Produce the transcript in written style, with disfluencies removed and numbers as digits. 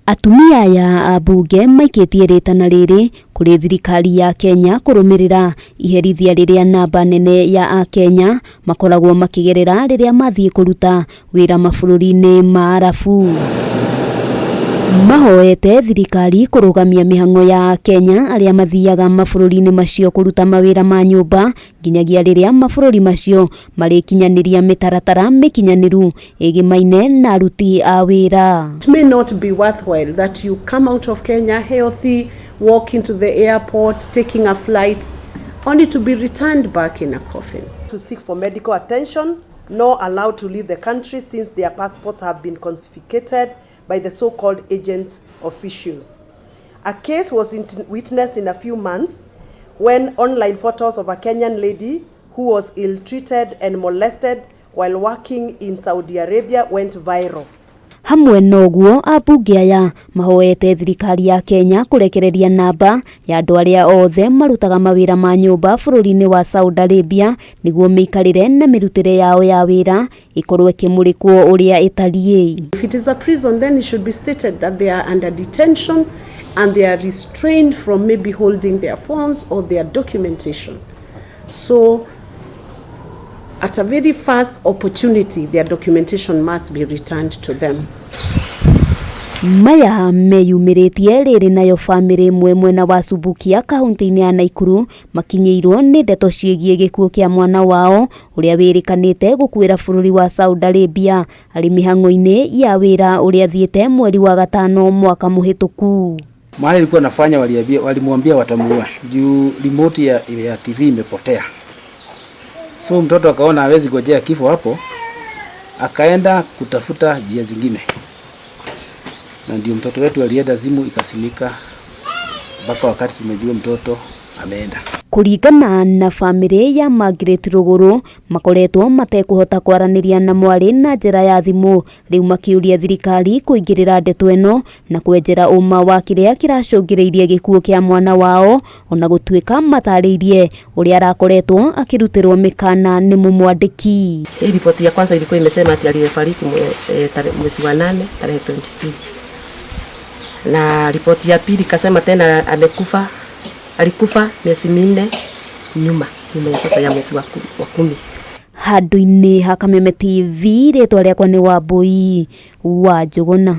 Atumia aya a mbunge maikĩtie rĩtana rĩrĩ kũrĩ thirikari ya Kenya kũrũmĩrĩra iherithia rĩrĩa namba nene ya akenya makoragwo makĩgerera rĩrĩa mathiĩ kũruta wĩra mabũrũri-inĩ ma Arabu. Mahoete thirikari kũrũgamia mĩhang'o ya akenya arĩa mathiaga mabũrũri-inĩ macio kũruta mawĩra ma nyũmba nginyagia rĩrĩa mabũrũri macio marĩkinyanĩria mĩtaratara mĩkinyanĩru ĩgĩmaine na aruti a wĩra. It may not be worthwhile that you come out of Kenya healthy, walk into the airport, taking a flight, only to be returned back in a coffin. To seek for medical attention, nor allowed to leave the country since their passports have been confiscated by the so-called agents officials. A case was witnessed in a few months when online photos of a Kenyan lady who was ill-treated and molested while working in Saudi Arabia went viral. Hamwe na ũguo, ambunge aya mahoete thirikari ya Kenya kũrekereria namba ya andũ arĩa othe marutaga mawĩra ma nyũmba bũrũri-inĩ wa Saudi Arabia nĩguo mĩikarĩre na mĩrutĩre yao ya wĩra ĩkorwo ĩkĩmũrĩkwo ũrĩa ĩtariĩ. If it is a prison, then it should be stated that they are under detention and they are restrained from maybe holding their phones or their documentation. So, at a very first opportunity, their documentation must be returned to them. Maya meyumĩrĩtie rĩrĩ nayo bamĩrĩ ĩmwe mwena wa Subukia kaunti-inĩ ya Naikuru makinyĩirwo nĩ ndeto ciĩgiĩ gĩkuũ kĩa mwana wao ũrĩa wĩrĩkanĩte gũkuĩra bũrũri wa Saudi Arabia arĩ mĩhang'o-inĩ ya wĩra ũrĩa athiĩte mweri wa gatano mwaka mũhĩtũku. Mahali alikuwa nafanya waliambia, walimwambia watamuua juu remote ya TV imepotea. So mtoto akaona hawezi gojea kifo hapo, akaenda kutafuta njia zingine, na ndio mtoto wetu alienda, simu ikazimika mpaka wakati tumejua mtoto ameenda. Kũringana na bamĩrĩ ya Margaret Rũgũrũ, makoretwo matekũhota kwaranĩria na mwarĩ na njĩra ya thimũ, rĩu makĩũria thirikari kũingĩrĩra ndeto ĩno na kwenjera ũma wa kĩrĩa kĩracũngĩrĩirie gĩkuũ kĩa mwana wao, ona gũtuĩka matarĩirie ũrĩa arakoretwo akĩrutĩrwo mĩkana nĩ mũmwandĩki. Hii ripoti ya kwanza ilikuwa imesema ati aliyefariki mwezi wa 8 tarehe 22, na ripoti ya pili ikasema tena amekufa, alikufa miezi 4 nyuma nyuma ya sasa ya mwezi wa 10. Handũ-inĩ ha Kameme TV, rĩtwa rĩakwa nĩ Wambui wa Njũgũna.